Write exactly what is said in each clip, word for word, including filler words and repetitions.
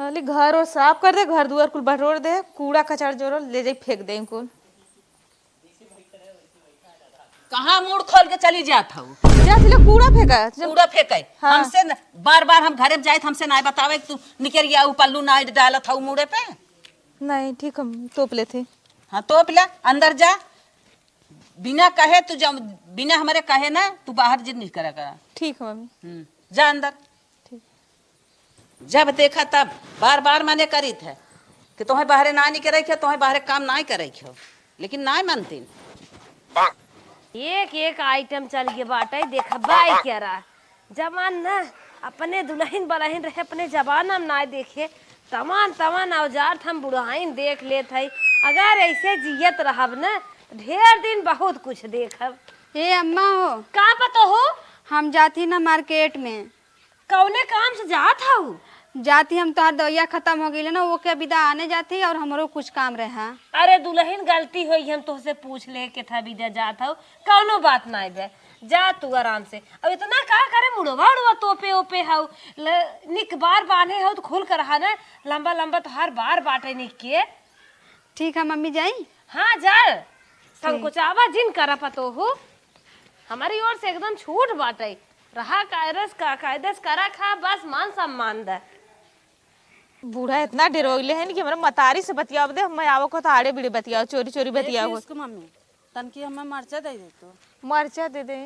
खाली घर और साफ कर दे, घर दुआर कुल बटोर दे, कूड़ा कचरा जोरो ले जाई फेंक दे कुल। कहाँ मुड़ खोल के चली जात हऊ? जात ले कूड़ा फेंका, जब कूड़ा फेंके। हाँ। हमसे न, बार बार हम घरे में जाए त हमसे नाय बतावे कि तू निकरिया ऊ पल्लू नाय डालत हऊ मुड़े पे। नहीं, ठीक, हम तोप लेते। हाँ, तोप ले, अंदर जा। बिना कहे तू जब, बिना हमरे कहे ना तू बाहर जिन नहीं करा करा। ठीक है मम्मी। हम्म, जा अंदर। ठीक। जब देखा तब बार बार मने करीत है कि तोहे बाहरे ना निकरे के, तोहे बाहरे काम ना करे के हो, लेकिन ना मानतीन। एक एक आइटम चल गए बाटे, देखबाई क्या रहा। जवान ना अपने दुल्हन बलहिन रहे, अपने जमाना में ना देखे, तमान तमान औजार त हम बुढ़ाइन देख लेत हई। अगर ऐसे जियत रहब न, ढेर दिन बहुत कुछ देखब। ए अम्मा हो। का पतो हो? हम जाती ना मार्केट में। कौने काम से जात हऊ? जाती हम तोहार दवाइया खत्म हो गई ना, ओके बिदा आने जाती और हमरो कुछ काम रहा। अरे दुल्हन, गलती होई, हम तोहसे पूछ ले के था बिदा जात हऊ, कौनो बात ना बे। जा तू आराम से। अब इतना का करे मुड़वा उड़वा तोपे ओपे हऊ? ल-, निक बार बांधे हऊ तो खुल कर रहा ना, लंबा लंबा तोहार बार बाटे निक के। ठीक है मम्मी, जाई? हाँ जा, संकोचावा जिन करा पतो हो, हमारी ओर से एकदम छूट बाटे। रहा कायदे से का, कायदे से करा खा, बस मान सम्मान दे। बूढ़ा इतना डेरोइले है कि हमरा मतारी से बतियाव दे, मैं आवो को तो आड़े बीड़े बतियाव, चोरी चोरी ए बतियाव। किसको मम्मी? तनकी हमें मरचा दे दे तो। मरचा दे दे।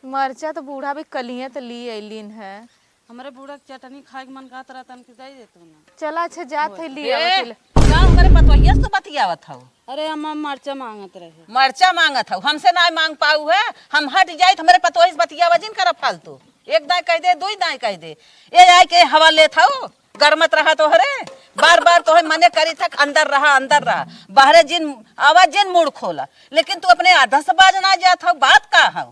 मरचा तो बूढ़ा भी कलिया तो ली अइलीन है। हमरे बूढ़ा के चटनी खाए के मन कहत रहा, तनकी दे दे तू ना। चला अच्छा जात है, ली ए, आवत है। का हमरे पतोहिया से बतियावत हऊ? अरे हम, हम मरचा मांगत रहे। मरचा मांगत हऊ, हमसे ना मांग पाऊ है। हम हट जाई तो हमरे पतोही से बतियावा जिन करा फालतू। एक दाई कह दे, दुई दाई कह दे। ए आए के हवा लेत हऊ, गरमत रहा तोहरे। बार बार तोहे मने करी थक अंदर रहा, अंदर रहा। बाहरे जिन आवा जिन मुड़ खोला। लेकिन तू अपने आधा से बाज ना जात हऊ, बात का हऊ?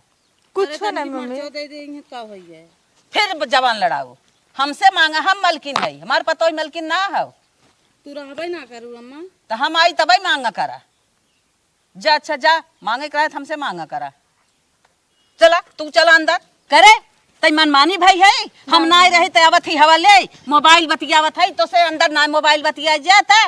कुछ अरे, ना तनी मम्मी। मरचा दे दे, इहे का होई है? फिर जवान लड़ाओ, हमसे मांगा, हम मलकिन हई, हमार पतोही मलकिन ना हऊ। तू रहबे ना करू अम्मा। तो हम आई तबे मांगा करा। जा अच्छा जा, मांगे के रहे तो हमसे मांगा करा। चला तू चला अंदर। करे तई मनमानी भाई है, हम ना रहे ते आवत ही हवा ले, मोबाइल बतियावत है तो से अंदर ना मोबाइल बतिया जाता।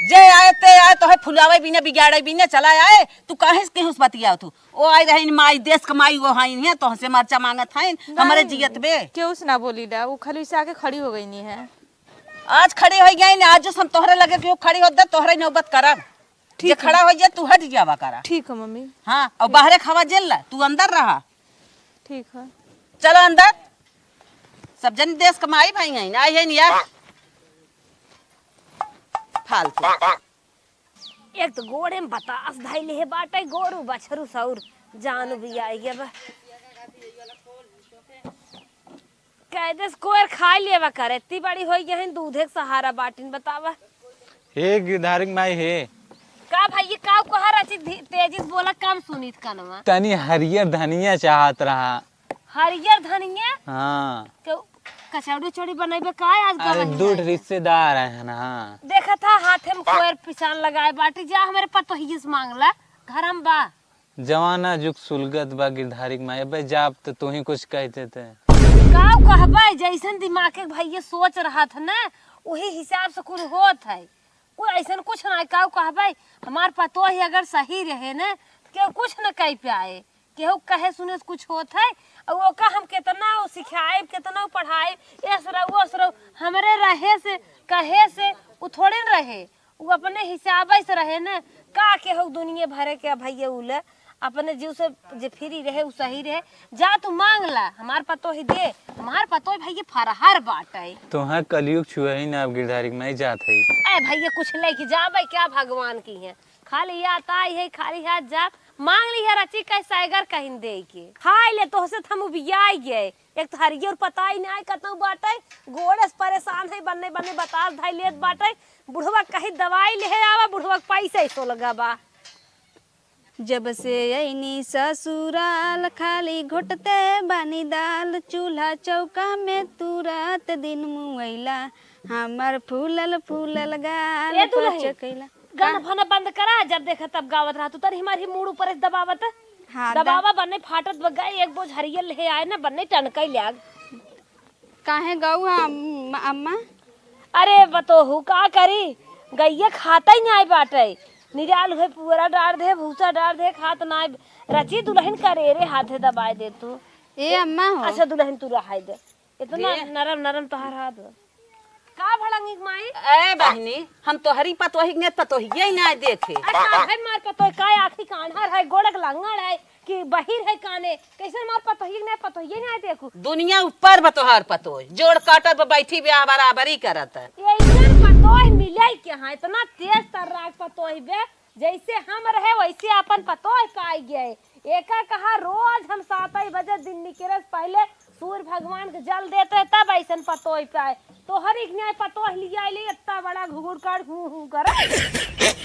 जे आए ते आए तोहे फुलावे बिना बिगाड़े बिना चला आए, तू काहे से केहू से बतियावत हऊ? ओ आई रही माई, देश क माई, वो हाई है, तोहसे मरचा मांगत है, हमारे नहीं, जियत बे। केहू से ना बोली ला, वो खाली से आके खड़ी हो गई नहीं है। आज खड़ी हो गई ना, आज जो हम तोहरे लगे केहू खड़ी होत दे, तोहरे नौबत करब। ठीक जे है। खड़ा हो जाए, तू हट जावा करा। ठीक है मम्मी। हाँ, और बाहरे खावा जेल ला, तू अंदर रहा। ठीक है। चलो अंदर। सब जन देश क माई भाई हैं, आई है नहीं यार। फालतू। एक तो गोड़े में बतास धइले हे बाटे, गोरू बछरू सौर जानू भी आई गया बा। कैदे से कोयर खाई लेवा करे, इतनी बड़ी होई गई है, दूधे के सहारा बाटिन, बतावा। हे गिरधारी के माई हे। का भैया, का कहा रची धी-, तेजी से बोला, कम सुनीत कनवा। तनी हरियर धनिया चाहत रहा। हरियर धनिया? हाँ। के कचौड़ी उचौड़ी बनैबे का आज अरे, गवैया दूध है? रिश्तेदार है ना। देखत हा, हाथे में कोयर पिसान लगाए बाटी, जा हमरे पतोहिए से मांगला, घर हम बा। जवाना जुग सुलगत बा गिरधारी के माई, अबे जाब त तू ही कुछ कह देते। काउ कहबे, जैसन दिमाग के भैया सोच रहत है ना, वही हिसाब से कुल होत है। कोई ऐसन कुछ ना है, काउ कहबे, हमार पतोही अगर सही रहे ना, केहू कुछ न कह पाए। केहू कहे सुने से कुछ होत है? और ओका हम कितना सिखाए, कितना पढ़ाए, एस रहो, ओस रहो, हमरे रहे से, कहे से, उ थोड़े न रहे। उ अपने हिसाबे से रहे न। का केहू दुनिया भरे के भैया उले, अपने जीव से जे फ्री रहे, उ सही रहे। जा तू मांग ला, हमार पतोही दे, हमार पतोही भैया फरहर बाटे। तोहार कलयुग छुए ही ना, अब गिरधारी के माई जात है। ए भैया, कुछ लेके जाबे क्या भगवान की है? खाली याद आई है, खाली हाथ जा, मांग ली है रची कह सैगर कहिन दे के। हाय ले, तोहसे त हम उबियाई गए। एक तो हरियर पता ही नहीं कतौ बाटे, गोड़े से परेशान है, बन्ने बन्ने बतास धई लेत बाटे। बुढ़वा कही दवाई लेहे आवा, बुढ़वा के पैसा ही सो लगा बा। जब से अइनी ससुराल, खाली घोटते बानी दाल, चूल्हा चौका में तू रात दिन मुआइला, हमर फूलल फूलल गाल ए दुल्हन, पचकैला। गाना का? फाना बंद करा, जब देखा तब गावत रहा तू। तरी हमारी मूड़ ऊपर से दबावत। हाँ, द- दबावा, बन्ने फाटत बग्गा, एक बोझ हरियर ले आए ना, बन्ने टनकई ल्याग। काहे गऊ हा अम-, अम्मा? अरे पतोहू, का करी, गइया खातइ नाहीं बाटइ। निराल हुए पुअरा डार दे, भूसा डार दे, खात नाहीं। रची दुलहिन करेरे हाथे दबाइ दे तू। ए अम्मा हो। अच्छा दुलहिन तू रहाइ दे, एतना दे। नरम नरम तोहार हाथ बा। का भड़ंगी के माई? ए बहिनी, हम तोहरी पतोही के नेत पतोहिये ही नाहीं देखे। अच्छा, है मार पतोही का आँखी कान्हर है, गोड़क लंगड़ है, कि बहिर है काने, कइसन मार पतोहिये के नाहीं पतोहिये नाहीं देखू। दुनिया ऊपर बा तोहार पतोह, जोड़ काटत बा, बैठी बा, बराबरी करत। अइसन पतोह मिले कहाँ, एतना तेज तर्राक पतोह बे, जइसे हम रहे वइसे आपन पतोह पाइ गए। एका कहा रोज हम सातइ बजे दिन निकरे से पहिले सूर्य भगवान के जल देत रहे, तब अइसन पतोह पाए। तोहरी के नाहीं पतोह लियाइले, एतना बड़ा घुघुर काट हूँ हूँ करे।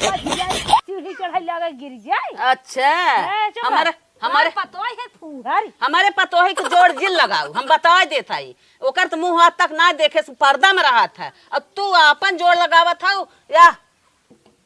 बच जाए, सीढ़ी चढ़े लगे गिर जाए। अच्छा, ए, चुप रह। हमारे, हमारे हमार पतोह है फूहर। हमारे पतोह के जोड़ जिन लगाउ, हम बताइ देत हई। ओकर त मुँह आज तक नाहीं देखे, सु पर्दा में रहत है। अब तू आपन जोड़ लगावत हउ या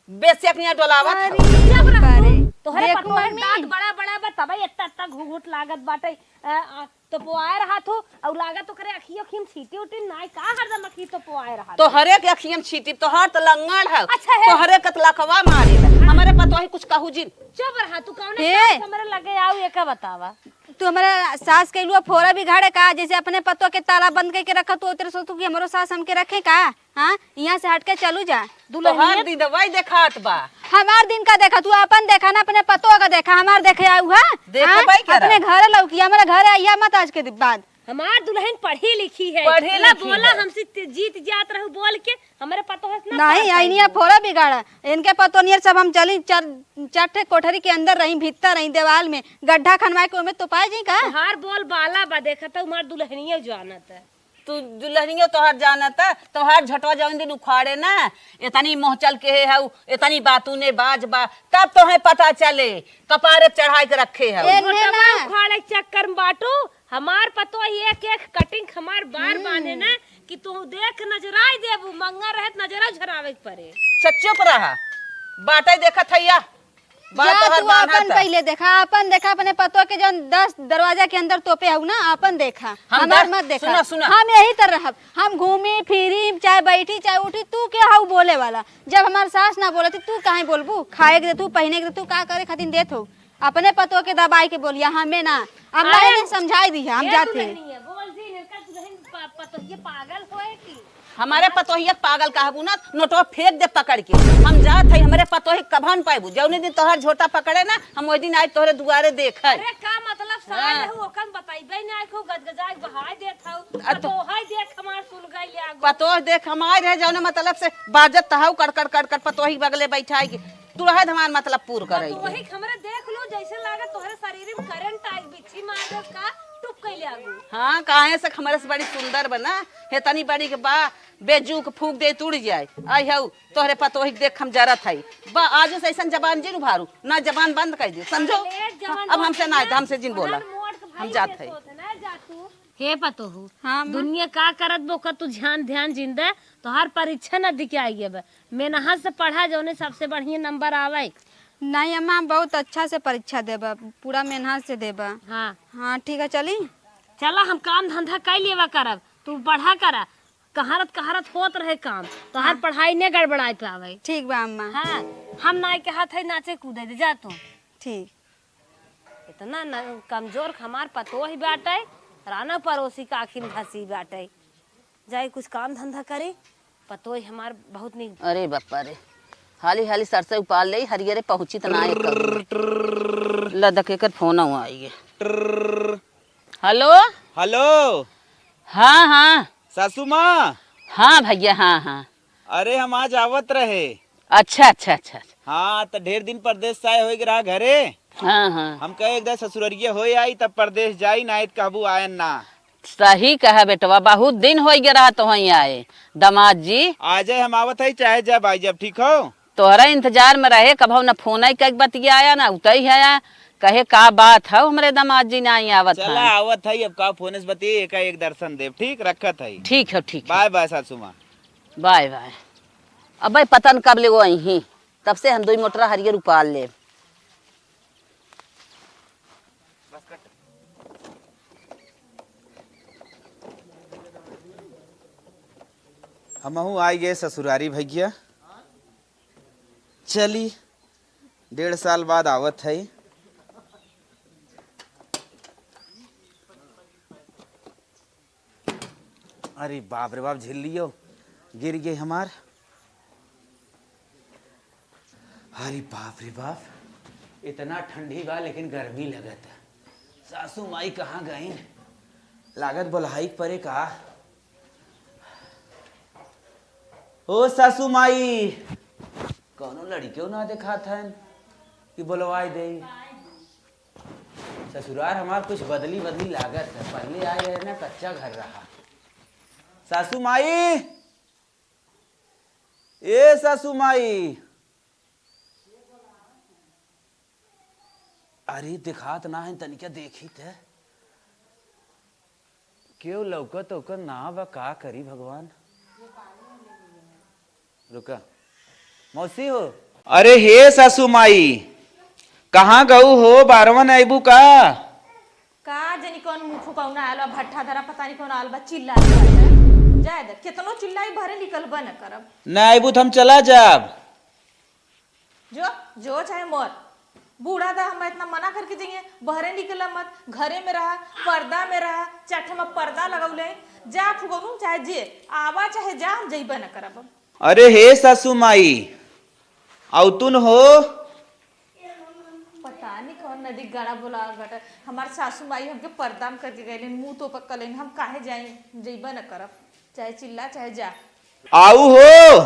बेस्या के नियर डोलावत हउ? अरे, चुप रह तू। तोहरे देखू पतोह के मम्मी। दाँत बड़ा बड़ा बा, तबे एतना एतना घुघुट लागत बाटइ। अ, अ, तो पोआए रहत हउ, अउ लागत ओकरे अखियो अखियम छींटी उटी नाहीं का, हरदम अखी तो पोआए रहत हउ। तोहरे के अखियम छींटी, तोहर त लंगड़ है, अच्छा है। तोहरे के त लकवा मारे है। हाँ। हमरे पतोही कुछ कहू जिन। चुप रहा, तू कौने ए। सास हमरे लगे आउ, एका बतावा। तू हमरे सास के लुआ फोरा बिगाड़े का, जइसे अपने पतोह के ताला बंद कइके रखत हउ, ओतरे सोचत हउ कि हमरो सास हमके रखे का? हाँ, इहाँ से हट के चलू जा। दुलहिनिया। तोहार दिन दवाई देखात बा। हमार दिन का देखा, तू आपन देखा ना, अपने पतोह का देखा, हमार देखे आउ है? देखबे हाँ? करब। अपने घरे लउकी, हमरे घरे अइहा मत आज के बाद। हमार दुलहिन पढ़ी लिखी है। पढ़ी ला लिखी बोला है। हमसे ते-, जीत जात रहू बोल के, हमरे पतोह से ना नाहीं, पढ़ आइनिया पाइबू। फोरा बिगाड़ा। इनके पतोह नियर सब हम चली, चार, चार ठे कोठरी के अंदर रही, भीतर रही, देवाल में गड्ढा खनवाए के ओमे तोपाए जाई का? तोहार बोल बाला बा, देखत हमार दुलहिनिया जानत है। तू दुलहिनियो तोहार जानत, तोहार झोटवा जौन दिन उखाड़े ना, एतनी मोहचल के हउ, एतनी बातू ने बाज बा, तब तोहे पता चले, कपारे चढ़ाइ के रखे हउ। ए, घोटवा ना। उखाड़े के चक्कर में बाटू, हमार पतोह एक एक कटिंग हमार बार हम्म। बांधे ना, कि तू देख नजराइ देबू, मंगर रहे त नजरा झरावे के परे। अच्छा, चुप रहा, बाटइ देखत हइया। बात जा, तोहर तू बान्हा आपन था। पहिले देखा, आपन देखा, अपने पतोह के जौन दस दरवाजा के अंदर तोपे हउ ना, आपन देखा, हम हमार दस, मत देखा। सुना, सुना। हम यही तर रहब, हम घूमी फिरी, चाहे बैठी, चाहे उठी, तू के हउ बोले वाला? जब हमार सास ना बोलत, तू काहे बोलबू? खाए के दे तू, पहिने के दे तू, का करे खातिर देत हउ? अपने पतोह के दबाइ के बोलिया, हमें ना। अब ना अरे, इन्हें समझाइ दिया, हम ये जात हई। दुलहिनिया, बोल जी, इनका दुलहिन प-, पतोहिया पागल होए की? हमरे पतोहिया के पागल कहबू ना, नोटवा फेंक दे पकड़ के। हम जात हई, हमरे पतोही के कभउ न पाइबू। जौने दिन तोहर झोटा पकड़े ना, हम ओहि दिन आइ तोहरे दुआरे देखइ। अरे का मतलब, साल हाँ। रहू, ओकन बतइबे ना, खूब गजगजाइ के बहाइ देत हउ। आ तो पतोहइ देख हमार सुलगइ ले आगू। पतोह देख हम आइ रहे, जौने मतलब से बाजत हउ, कड़कड़, कड़कड़, पतोही बगले बइठाइ के। तू रहे हमार मतलब पूर करइ के। पतोही के हमरे देख लू, जइसे लागत तोहरे शरीर में करंट आइ, बिच्छी मार देस का, टुप कइले आगू। हाँ, काहे से हमरे से बड़ी सुंदर बा ना, हेतनी बड़ी के बा, बेजू के फूंक दे त उड़ जाइ। आइ हउ, तोहरे पतोही के देख हम जरत हई। बा, आजु से अइसन जबान जिन उभारू, ना जबान बंद कइ दियो, समझो? अरे, जबान अब बंद हमसे ना, ना, हमसे जिन बोला। बड़ा मोट के हम भाई जात के हई। सोच ना जा तू। हे पतोहू, हाँ, अम्मा। दुनिया का करत बा, ओकर तू ध्यान, ध्यान जिन दे। तोहार परीक्षा नजदीक आइ गए बा। मेहनत से पढ़ा, जौने सबसे बढ़िया नंबर आवे। नहीं अम्मा, हम बहुत अच्छा से परीक्षा देबा, पूरा मेहनत से देबा। हाँ। हाँ, ठीक है, चली। चला, हम काम धंधा कइ लेवा करब, तू पढ़ा करा। कहारत कहारत होत रहे काम, तोहार हाँ। पढ़ाई ने गड़बड़ाइ पावे। ठीक बा अम्मा। हाँ, हम नाई के हाथ है नाचे कूदे दे, जा तू। ठीक। एतना न, कमजोर हमार पतोह बाटे, राना परोसी का आँखी में धसी बाटे। जाई कुछ काम धंधा करी, पतोह हमार बहुत नीक। अरे बापा रे, हाली हाली सरसों उपाल लेई, हरियरे पहुँची त ना एकर। लदक एकर फोन आइए। हेलो। हेलो। हाँ, हाँ। सासू माँ। हाँ भइया, हाँ, हाँ। अरे, हम आज आवत रहे। अच्छा, अच्छा, अच्छा, अच्छा। हाँ, त ढेर दिन परदेस से आए होइगे रहा घरे। हाँ, हाँ। हम कहे, एक दाईं ससुररिये होइ आई, तब परदेस जाई, नाहीं त कहबू आयन ना। सही कहा बेटवा, बहुत दिन होइगे रहा तोहईं आए, दमाद जी। आ जाए, हम आवत हई, चाहे जब आई जब, ठीक हो? तोहरा इंतजार में रहे, कबहू न फोन आई कइके बतियाया, न उतई है, कहे का बात हौ, हमरे दमाद जी नाहीं आवत चला, हैं। आवत हई, अब का फोन से बतिये, एका एक दर्शन देब, ठीक, रखत हई। ठीक है, ठीक है। बाय बाय सासू माँ। Bye bye. अबे पता न कब ले वो आई ही, तब से हम दुई मोटरा हरियर उपाल ले। हमहू आइ गए ससुरारी भैया। चली, डेढ़ साल बाद आवत है। अरे बाप रे बाप, झेल लियो, गिर गए हमार। अरे बाप रे बाप, इतना ठंडी बा लेकिन गर्मी लगत है। सासू माई कहाँ गईन? लागत बोलहाई के परे का। ओ सासू माई, कौनो लड़कियों ना देखात हन कि बोलवाई दे। ससुरार हमार कुछ बदली बदली लागत है, पहले आए रहे ना कच्चा घर रहा। सासू माई, ए सासू माई, अरे देखात ना है, तनिका देखी त। केहू लौकत ओकर ना बा, का करी भगवान। रुका, मौसी हो। अरे हे सासू माई, कहाँ गऊ हो? बारवन अइबू का? का जनी कौन मुँह फुकौना आयल बा, भट्ठा धरा पता नहीं कौन आयल बा, चिल्ला चिल्ला। जाए दे, केतनो चिल्लाई, बहरे निकलबे न करब। ना अइबू त हम चला जाब। जो, जो चाहे मर। बूढ़ा दा हम इतना मना करके जाइए, बहरे निकला मत, घरे में रहा, पर्दा में रहा, चाहे हम पर्दा लगौले, जा फुकौनू चाहे जे, आवा चाहे जा, हम जइबे न करब। अरे हे सासू माई, अउतुन हो। पता नहीं कौन नदी गाड़ा बोला बाटे। हमार सासू माई हमके पर्दा में करके गइलिन, मुँह तो पक्का लेन, हम काहे जाई, जइबे न करब, चाहे चिल्ला चाहे जा। आऊ हो।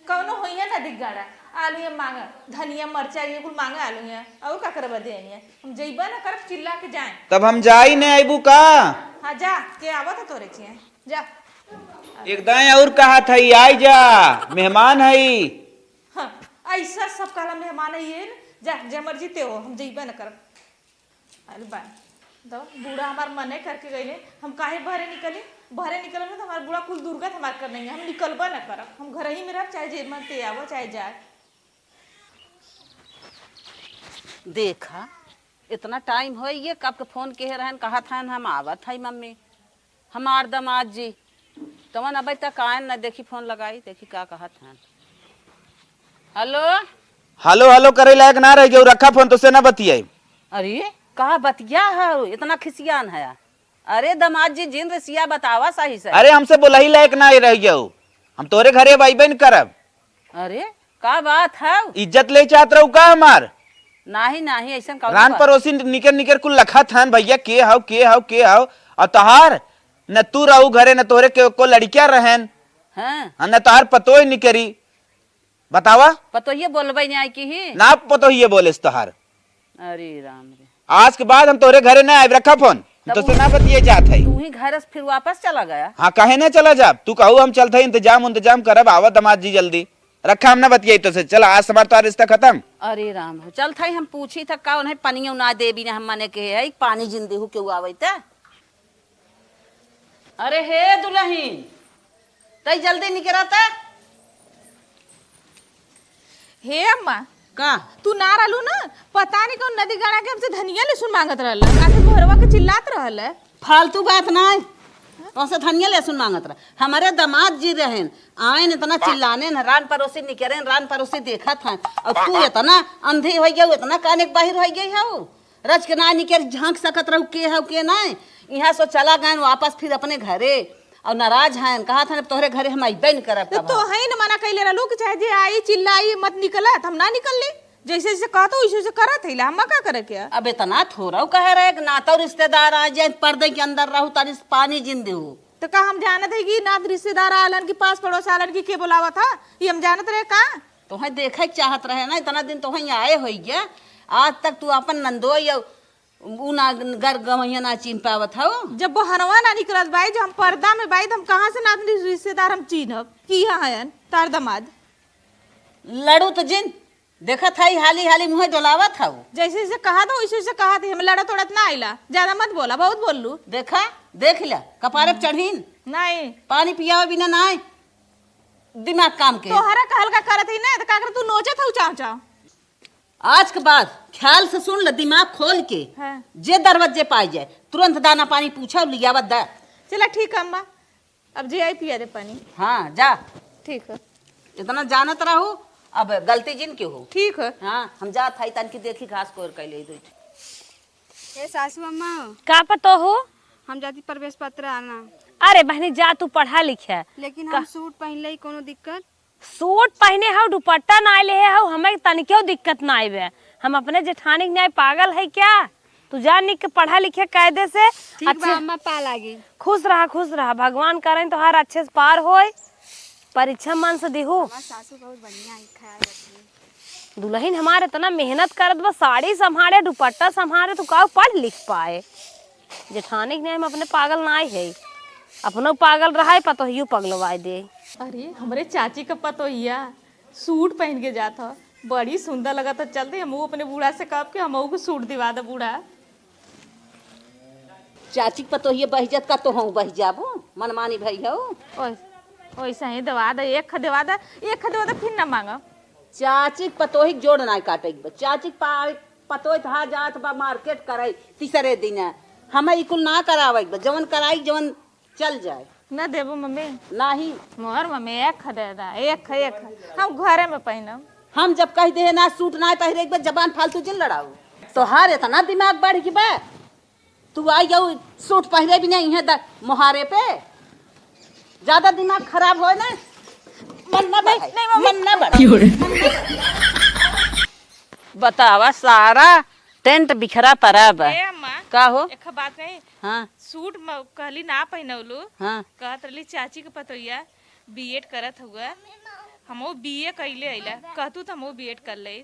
कौनो होइया नदी गाड़ा, आलू ये मांगा, धनिया मरचा ये कुल मांगा आलू ये, और का करबा दे ये, हम जइबे न करब, चिल्ला के जाए। तब हम जाई न, अइबू का? हाँ जा, के आवत है तोरे चिए, जा। एक दाएं और कहा था, आई जा, मेहमान है। हाँ, ऐसा सब कहला मेहमान है ये, जा, जे मर्जी ते हो, हम जइबे न करब। अरे बा, तो बूढ़ा हमार मने करके गइले, हम काहे बहरे निकली? बहरे निकलब ना तो हमार बूढ़ा कुल दुर्गत हमार कर नहीं है, हम निकलबे न करब, हम घर ही में रहब, चाहे जे मन ते आवो, चाहे जाए। देखा, इतना टाइम होइ गए, कब के फोन किहे रहन, कहत हन हम आवत हई मम्मी। हमार दामाद जी, तवन अबे तक आयन न, देखी फोन लगाई, देखी का कहत हन। हेलो। हेलो, हेलो करे लायक ना रह गयो, रखा फोन, तोसे ना बतियाई। अरे, का बतिया है, इतना खिसियान है? अरे दामाद जी, जिन रिसिया बतावा सही से। अरे, हमसे बोलही लायक ना रह गयो, हम तोरे घरे अब अइबे न करब। अरे, का बात है? इज्जत ले चाहत रहू का हमार? नाही, नाही, ऐसन कौनो रान बात। परोसी निकर निकर कुल लखत हन, भैया के हव, के हव, के हव? और तोहार न तू रहू घरे, न तोहरे के को लड़किया रहन। हाँ। हाँ, न तोहार पतोह निकरी। बतावा। पतोहिए बोलबे नहीं आई की ही? ना पतोहिए बोलेस तोहार। अरे राम रे। आज के बाद हम तोहरे घरे ना आइब, रखा फोन। हम तब तोसे उ-, ना बतिये जात है। तू ही घर से फिर वापस चला गया। हाँ, काहे ना चला जाब? तू कहू हम चलत है, इंतजाम उंतजाम करब, आवत दामाद जी जल्दी। रखा, हम ना बतियाई तोसे, चला, आज हमार तोहार रिश्ता खत्म। अरे राम हो, चलत है, हम पूछी था का उन्हें पनियो ना देबी ना, हम मने के है, पानी जिन देहू केहू आवै त। अरे हे दुलहिन, तई जल्दी निकरा त। हे अम्मा, का? तू ना रहलू ना, पता नहीं कौन नदी गाड़ा के हमसे धनिया लहसुन मांगत रहल, आके घरवा के चिल्लात रहल। फालतू बात ना है, तोसे धनिया लहसुन मांगत रह। हमारे दामाद जी रहन, आयन इतना चिल्लाने न, रान परोसी निकरेन, रान परोसी देखत हैं, और तू इतना अंधी होइ गई, इतना काने के बाहिर होइ गई हऊ। रच के ना निकर झांक सकत रहू के हव के नाय। इहाँ से चला गएन वापस फिर अपने घरे और नाराज हैं, कहत हैं, "अब तोहरे घरे हम अइबे न करब तो कबहू।" तोहई न मना कइले रहलू कि चाहे जे आई चिल्लाई मत निकलत, हम ना निकलली। जैसे जैसे कहत हो वैसे वैसे करत है, हम का करे के? अब इतना थोड़ा कहे रहे कि नाता रिश्तेदार आ जाए, पर्दे के अंदर रहू, तारी से पानी जिन देहू। तो का हम जानत है कि नात रिश्तेदार आलन कि पास पड़ोस आलन कि के बोलावत ह? ये हम जानत रहे का? तोहई देखे के चाहत रहे ना, इतना दिन तोहई आए होइ गया, आज तक तू अपन नंदोई या उ ना घर गवैया ना चिन्ह पावत हऊ। जब बहरवा ना निकलत बाई, जब हम पर्दा में बाई, तो हम कहाँ से नात रिश्तेदार हम चिन्हब कि यहाँ हयन तार दामाद? लड़ू तो जिन, देखत हई हाली हाली मुँह डोलावत हऊ। जैसे जैसे कहत हो, वैसे वैसे कहत ही, हम लड़त उड़त ना आइला, ज्यादा मत बोला, बहुत बोललू। देखा, देख लिया, कपारे पे चढ़ीन। नहीं। पानी पियावे बिना ना आए, दिमाग काम के। तोहरा कहल का करत ही ना, तो का कर तू नोचत हऊ चाव चाव। आज के बाद ख्याल से सुन ले, दिमाग खोल के। हाँ। जे दरवाजे पाई जाए, तुरंत दाना पानी पूछा और लियावत दा। चला ठीक है अम्मा। अब जे आई पिया दे पानी। हाँ, जा। ठीक है। इतना जानत रहू, अब गलती जिन के हो। ठीक है। हाँ, हम जात हई तनकी देखी घास कोर कैले दो। ए सासू अम्मा। का पतोहू? हम जाती प्रवेश पत्र आना। अरे बहनी जा, तू पढ़ा लिखे। लेकिन का? हम सूट पहनले ही कोनो दिक्कत? सूट पहने हौ, दुपट्टा ना ले हौ, हमें तनिको दिक्कत ना आवे। हम अपने जेठानी के नाई पागल है क्या? तू जा निक के पढ़ा लिखे कायदे से। ठीक बा, अच्छे अम्मा, पा लागी। खुश रहा, खुश रहा, भगवान करें तोहार अच्छे से पार होए, परीक्षा मन से दिहू। हमार सासू बहुत बढ़िया है, ख्याल रखिए। दुल्हन हमार इतना मेहनत करत बा, साड़ी संभारे, दुपट्टा संभारे, तू का पढ़ लिख पाए? जेठानी के नाई हम अपने पागल नाई है, अपनो पागल रहा है, पतोहियो पगलवाए दे। अरे, हमरे चाची का पतोहिया सूट पहन के जात ह, बड़ी सुंदर लगत ह। चलते हमहू अपने बूढ़ा से कहब कि हमहू को सूट दिवा दे बूढ़ा। चाची के पतोहिया बहिजत का तो हम बहि जाबो, मनमानी भई हौ। ओए, ओइसे ही देवा दे, एक ख देवा दे, एक ख देवा दे, फिर ना मांगब। चाची के पतोही के जोड़ नाई काटे के बा। चाची के पा-, पतोही त हा जात बा मार्केट करे तीसरे दिन। हमें ई कुल ना करावे के बा, जवन कराई, जवन चल जाए। ना देबो मम्मी? नाही। मोहर मम्मी, एक ख दे दा, एक ख, एक ख। हम घरे में पहनब। हम जब कह दे ना सूट ना पहिरे के बा, जबान फालतू जिन लड़ाऊ। तोहार इतना दिमाग बढ़ गई बा, तू आई जाऊ सूट पहिरे भी नहीं है द-, मोहारे पे। ज्यादा दिमाग खराब होए ना, मन ना नहीं, बढ़ाई, नहीं मम्मी। मन ना बढ़ाई। बतावा, सारा टेंट बिखरा पड़ा बा। ए अम्मा, का हो? एक बात कही, हाँ। सूट म-, कहली ना पहिनौलू। हाँ। कहत रहली चाची के पतोहिया बीएड करत हुआ, हमहू बीए कइले अइला, कहतू त हमहू बीएड कर ले।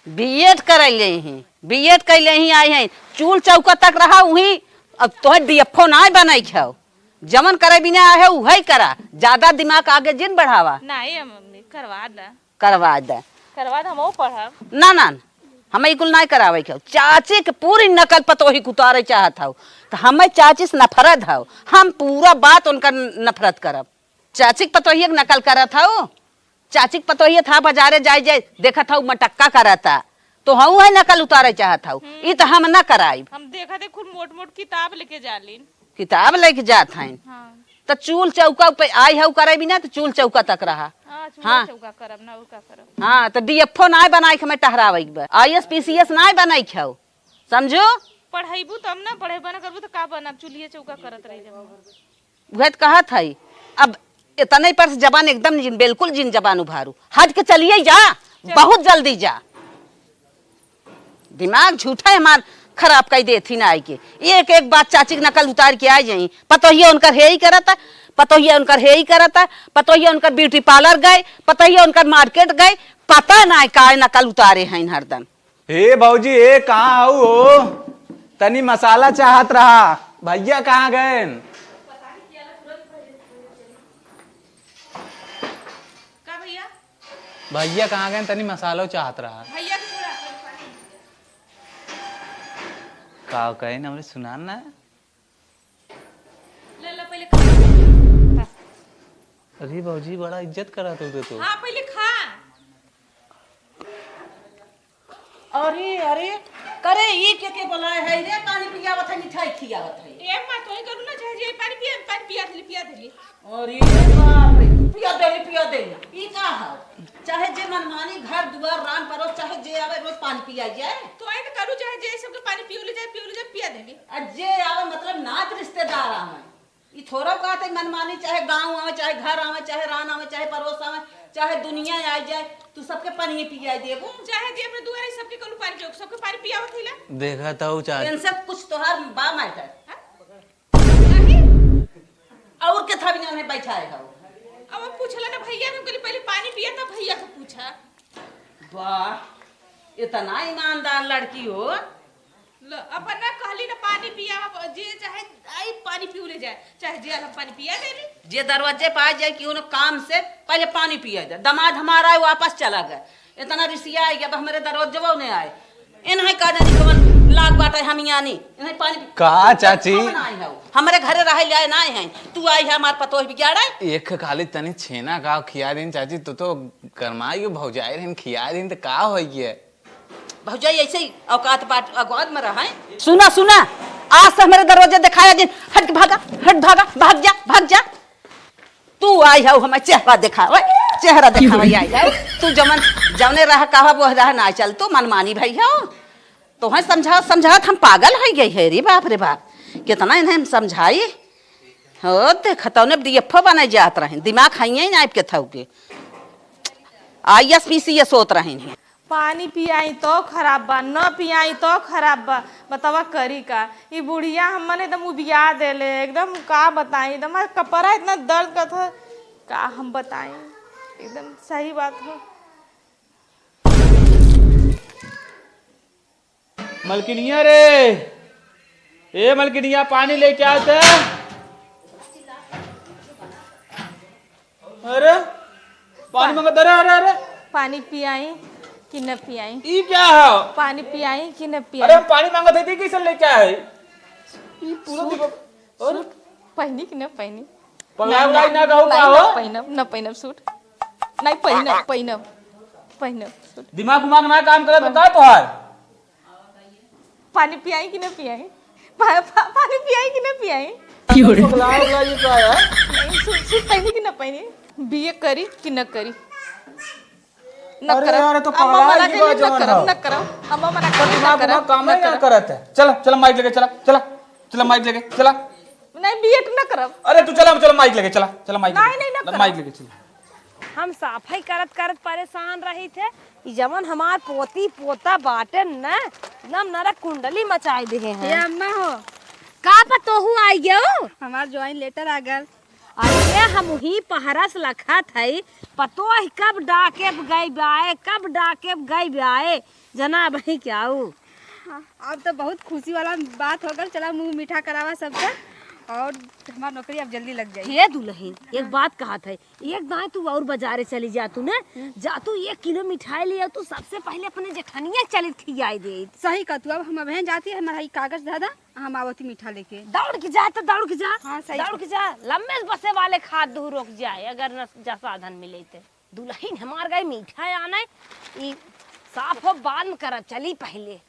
बीएड करैले ही, बीएड कैले ही आई हैं, चूल चौका तक रहा उही। अब तोहे डीएफओ ना बनाई खाओ, जवन करे बिना आहे उहे करा, ज्यादा दिमाग आगे जिन बढ़ावा। ना ए मम्मी, करवा दा। करवा दे। करवा दे, हमहू पढ़ब। ना, ना, ना, हमें ई कुल नाई करावे के हौ। चाची के पूरी नकल पतोही के उतारे चाहत हौ, त हमें चाची से नफरत हौ। हम पूरा बात उनका नफरत करब। चाची के पतोहिए के नकल करत हौ। चाची के पतोहिए था बाजारे जाए जाए देखत हौ मटक्का करता, तो हऊ है नकल उतारे चाहत हौ। हम्म। ई त हम ना कराइब। हम देखत है खुद मोट मोट किताब लेके जालिन। किताब लेके जात हैं। हाँ। त चूल चौका पे आई हऊ करे बिना, त चूल चौका तक रहा। हाँ, चूल्हा हाँ। चौका करब ना, और का करब? हाँ, त डीएफओ नाय बनाई के हमें टहरावे के बा। आईएएस पीसीएस नाय बनाई के हऊ। समझो? पढ़ाईबू तब ना, पढ़ेबा ना करबू त का बनब? चूल्हे चौका करत रह जाबू। उहे त कहत हई। अब इतने पर से जबान एकदम जिन, बिल्कुल जिन जबान उभारू। हट के चलिए जा, चल। बहुत जल्दी जा। दिमाग झूठा है हमार खराब कई देत ही ना आई के। एक एक बात चाची के नकल उतार के आ जाई। पतोहिया उनकर हे ही करत है, पतोहिया उनकर हे ही करत है, पतोहिया उनकर ब्यूटी पार्लर गए, पतोहिया उनकर मार्केट गए, पता ना है काहे नकल उतारे हैं हरदम। हे भौजी, ए कहाँ हऊ हो? तनी मसाला चाहत रहा, भैया कहाँ गएन? का भैया? भैया कहाँ गएन? तनी मसालो चाहत रहा। भैया के बोला। का कहेन, हमरे सुनान ना। ले, ले, पहले खा। अरे भौजी, बड़ा इज्जत करत हो तो। हाँ, पहले खा। अरे, अरे, करे ई के के बोलाए है रे? पानी पियावत है, मिठाई खियावत है। ए माँ, तोही करू ना, चाहे जे पानी पिया, पानी पिया देली, पिया देली। अरे बाप रे, पिया देली, पिया देली। ई का है? चाहे जे मनमानी घर दुआर रान परोस, चाहे जे आवे रोज पानी पिया जाए। तोही तो करू, चाहे जे सबके पानी पियो ले जाए, पियो ले जाए, पिया देली। आ जे आवे मतलब नात रिश्तेदार आवे। ई थोड़ा बात है मनमानी, चाहे गाँव आवे, चाहे घर आवे, चाहे रान आवे, चाहे परोस आवे, चाहे दुनिया आ जाए, तू सबके पानी पिया देबो। चाहे जे अपने दुआरे सबके कलू पानी पियो, सबके पानी पियावत हिला। देखा था वो चाची। इनसे कुछ तोहार बा मैटर। हाँ? नहीं। और के था भी नहीं बैठाए हो। अब हम पूछला ना भैया, हम कहली पहले पानी पिया था भैया से पूछा। वाह, इतना ईमानदार लड़की हो। ल, अपन ना कहली ना पानी पिया, जे चाहे आई पानी पी ले जाए, चाहे जे हम पानी पिया देली। जे दरवाजे पे आ जाए कि उन्हें काम से पहले पानी पिया दे। दामाद हमारा है, वापस चला गया। इतना रिसिया है कि अब हमारे दरवाजे वो नहीं आए। इन्हें का जानी कौन लाग बाटे हम यानी। इन्हें पानी पी-, का चाची? कौन आए है वो? हमारे घरे रहे ले आए ना आए हैं। तू आई है हमार पतोह बिगाड़े। एक खाली तनी छेना का खिया दिन चाची, तू तो गरमाई के भौजाई रहन खिया दिन तो का होई है? भौजाई ऐसे ही औकात बाट अगौर में रहा है। सुना, सुना, आज से हमारे दरवाजे दिखाया जिन। हट के भागा, हट भागा, भाग जा, भाग जा। तू आई हौ हमें चेहरा देखावे, चेहरा देखावे आई हौ। तू जमन, जौने राह कहब वह राह ना चल, तू मनमानी भई हौ। तोहैं समझावत समझावत हम पागल होइ गई है रे बाप रे बाप। कितना इन्हें हम समझाई। हो देख तौने डीएफओ बने जात रहे, दिमाग हइये नाइप के थौ के। आईएएस पीसीएस होत रहे हैं। पानी पियाई तो खराब बा, न पियाई तो खराब बा। बतावा करी का? ई बुढ़िया हमन एकदम उबिया देले, एकदम का बताई, एकदम हमार कपड़ा इतना दर्द करत है, का हम बताई, एकदम सही बात हो। मलकिनिया रे, ए मलकिनिया, पानी लेके आओ तो। अरे, पानी पा- मांगत, अरे, अरे, अरे। पानी पियाई कि न पियाई? ई क्या है? पानी पियाई कि न पियाई? अरे, हम पानी मांगत है, कैसे लेके आए? ई पूरा सूट, दिमाग, अरे। सूट पहनी कि न पहनी? पगला उगला ना कहू का हो? पहनब, न पहनब सूट। नहीं पहनब, पहनब, पहनब सूट। दिमाग उमाग ना काम करत तो का तोहार? पानी पियाई कि न पियाई? पा-, पा-, पानी पियाई कि न पियाई? क्यों रे? पगला उगला ये का है? नहीं, सूट, सूट पहनी कि न पहनी? बीए करी कि न करी? न अरे करब। यार, ये तो अम्मा पगला मना ही करी, बा न जवान करब, हो। न करब। अम्मा मना तो करी, न दिमाग करब, उमाग काम न ही ना करब। करत है। चला, चला माइक लेके चला, चला, चला माइक लेके चला। नहीं, बीए न करब। अरे तू चला, चला माइक लेके चला, चला माइक नहीं, लेके। नहीं, न ला, करब। माइक लेके चला। हम साफाई करत करत परेशान रही थे। ई जवन हमार पोती पोता बाटे न, एकदम नरक कुंडली मचाई देहे हैं। ये अम्मा हो। का पतोहू आई गयो? हमार ज्वाइन लेटर आ गल। अरे हम ही पहरस लखत हई, पतोह कब डाके गई बाए, कब डाके गई बाए, जना भाई क्या हो? हाँ, अब तो बहुत खुशी वाला बात हो गल। चला मुंह मीठा करावा सबके और हमार नौकरी अब जल्दी लग जाई। हे दुल्हन, एक बात कहत है, एक दाएं तू और बाजारे चली जा तू ना, जा तू एक किलो मिठाई ले आ, तू सबसे पहले अपने जेठनिया चली खियाई दे। सही कह तू, अब हम अबहें जाती है, हमारा ई कागज दादा, हम आवती मीठा लेके। दौड़ के जा तो दौड़ के जा, हाँ, सही दौड़ कह- के जा, लम्बे से बसे वाले खाद दूर रोक जाए, अगर न जा साधन मिले तो। दुल्हन हमार गए मीठा आने, ई साफ हो बाद में करब, चली पहले।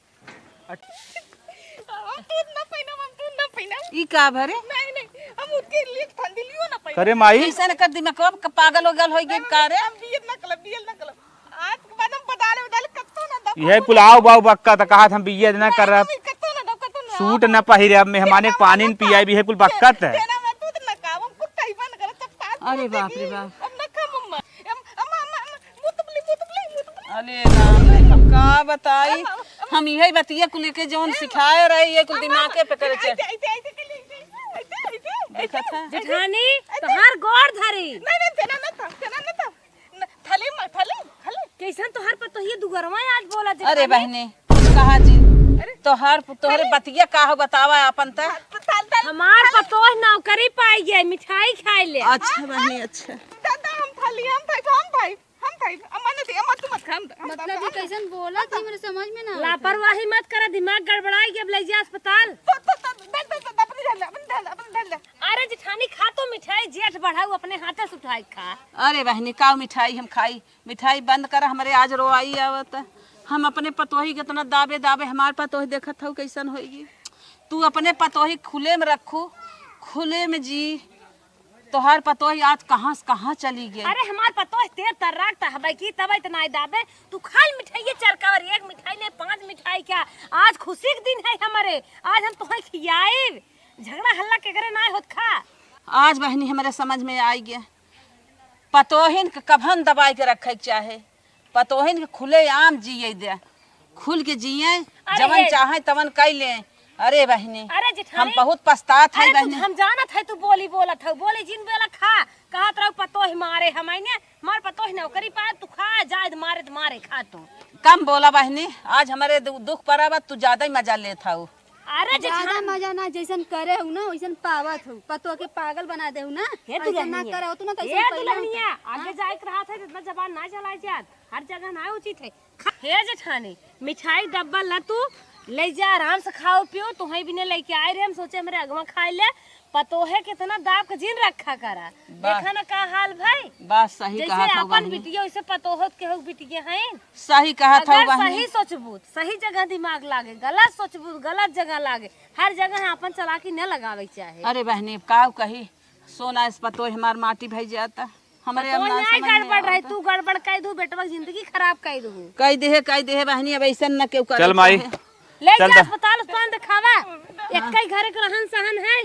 हम दूध ना पीनब, हम दूध ना पीनब। ई का भरे? नहीं, नहीं, हम उनके लिए ठंडी लियो ना पीनब। करे माई। कैसे न कर दिमाग क-, पागल हो गल होई गई का रे? हम बियर ना कलब, बियर ना कलब। आज के बाद हम बदाले, बदाले कत्तो ना दब। इहे कुल आव बाव बक्का त कहा हम बियर ना करब। नहीं, कत्तो ना दब, कत्तो ना। सूट ना पहिरे, अब मेहमाने के पानी न पियाई, इहे कुल बक्का त। तेना में दूध ना खाब, हम कुत्ता ही बन गल, चप्पा। अरे बाप रे बाप। अब ना खा मम्मा। अम्मा, अम्मा, अम्मा, मुतबली, मुतबली, मुतबली। अरे राम रे, हम का बताई, अम्मा, अम्मा। हम इहे बतिया कुल के जौन अम्मा, सिखाए रहे, ये कुल अम्मा, दिमागे पे करे अम्मा, चढ़। ऐसे, ऐसे, ऐसे, ऐसे, ऐसे, ऐसे, ऐसे, देखत है? ऐसे, जेठानी, ऐसे। तोहार गोड़ धरी। नहीं, नहीं, तेना ना था, तेना ना था। न, थाली में, थाली, थाली। कैसन तोहार पतोहिया दुगरवा आज बोला अरे जेठानी? बहनी, कुछ कहा जी, अरे, तोहार, तोहरे अरे। बतिया का हो बतावा आपन त। थाल, थाल, थाल, हमार थाल। पतोह नौकरी पाई गई, मिठाई खाए ले। अच्छा बहनी, अच्छा। दादा, हम थाली, हम थाली, हम थाली। हम खाई, अम्मा ने दिया, अम्मा तू मत खा, हम, हम मतलब, ये कैसन बोला थी, मेरे समझ में ना आवत है। लापरवाही मत करा, दिमाग गड़बड़ाई के अब ले जा अस्पताल। तो, तो, तो, दे, दे, दे, अपने धर ले, अपने धर ले, अपने धर ले। अरे जेठानी, खा तो मिठाई, जेठ बढ़ाऊ अपने हाथे से उठाई खा। अरे बहनी, का मिठाई हम खाई? मिठाई बंद करा, हमरे आज रोआई आवत। हम अपने पतोही के इतना दाबे, दाबे, हमार पतोही देखत हऊ कैसन होई। तू अपने पतोही खुले में रखू, खुले में जी। तोहार पतोह आज कहाँ से कहाँ चली गई? अरे हमार पतोह तेर तर्राक त हबै की तबै त नाय दाबे। तू खाल मिठाइये चरकावर, एक मिठाई ने पाँच मिठाई क्या? आज खुशी के दिन है हमरे, आज हम तोहे खियाइब। झगड़ा हल्ला के घरे नाय होत खा। आज बहनी हमरे समझ में आई गया, पतोहिन के कभन दबाई के रखे के चाहे। पतोहिन के खुले आम जिए दे, खुल के जिए, अरे जवन हे। चाहे तवन कई ले। अरे बहनी, अरे जेठानी, हम बहुत पछतात है अरे तू, बहनी। हम जानत है तू बोली बोलत है, बोली जिन बोला खा, कहत रहू पतोह मारे हम आइने, मार पतोह नौकरी पाए तू खा, जाए मारे त मारे खा तू। कम बोला बहनी, आज हमरे दु-, दुख पड़ा बा, तू ज्यादा ही मजा लेत हऊ। अरे ज्यादा जेठान मजा ना, जैसन करे हऊ ना वैसन पावत हऊ, पतोह के पागल बना दे हऊ ना, हे ऐसन ना दुल्हनिया, करे हऊ तू ना, तैसन हे पहिले दुल्हनिया, होता। आगे हाँ। जाए के रहा था, इतना जबान ना चलाए जात। हर जगह ना उचित है। खा-, हे जेठानी, मिठाई डब्बा ला तू, ले जा, आराम से खाओ पियो, तुहई बिने लेके आए रहे, हम सोचे हमरे अगवा खाए ले, पतोहे कितना दाब के जिन रखा करा। बा-, देखा ना का हाल भाई। बात सही जैसे कहा था अपन बहनी। बिटिया, वैसे पतोहो के हो बिटिया हैं। सही कहा था अगर बहनी। सही सोचबू, सही जगह दिमाग लागे, गलत सोचबू, गलत जगह लागे, हर जगह अपन चालाकी न लगावे के चाहे। अरे बहनी, अब का कही, सोना इस पतोह हमार माटी भई जाता। हमरे अब पतोह ना नहीं समझ में गड़बड़ रहे, आवता। तू गड़बड़ कइ दू, बेटवा के जिंदगी खराब कइ दू। कइ देहे, कइ देहे बहनी, अब ऐसन न केहू करे चल माई। चाहे। ले चल जा दा। अस्पताल, अस्पताल देखावा। हाँ। एक्कई घरे के रहन सहन है,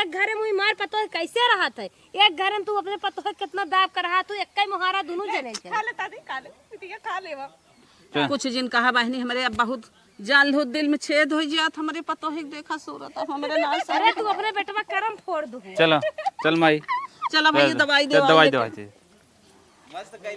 एक घरे मुई मार पतोह कैसे रहत है, एक घरे में तू अपने पतोह कितना दाब कर रहा, तू एक्कई मोहारा दुनू जने के। खा ले दादी, खा ले, बिटिया खा ले अब। चल। कुछ जिन कहा बहनी, हमरे अब बहुत जान लो, दिल में छेद हो जात, हमरे पतोह के देखा सूरत, अब हमरे ना अरे समझ। तू अपने बेटवा करम फोड़ दू। चलो, चल माई। चलो भैया, चल, दवाई चल, देवाई दवाई लेके। दवाई दे।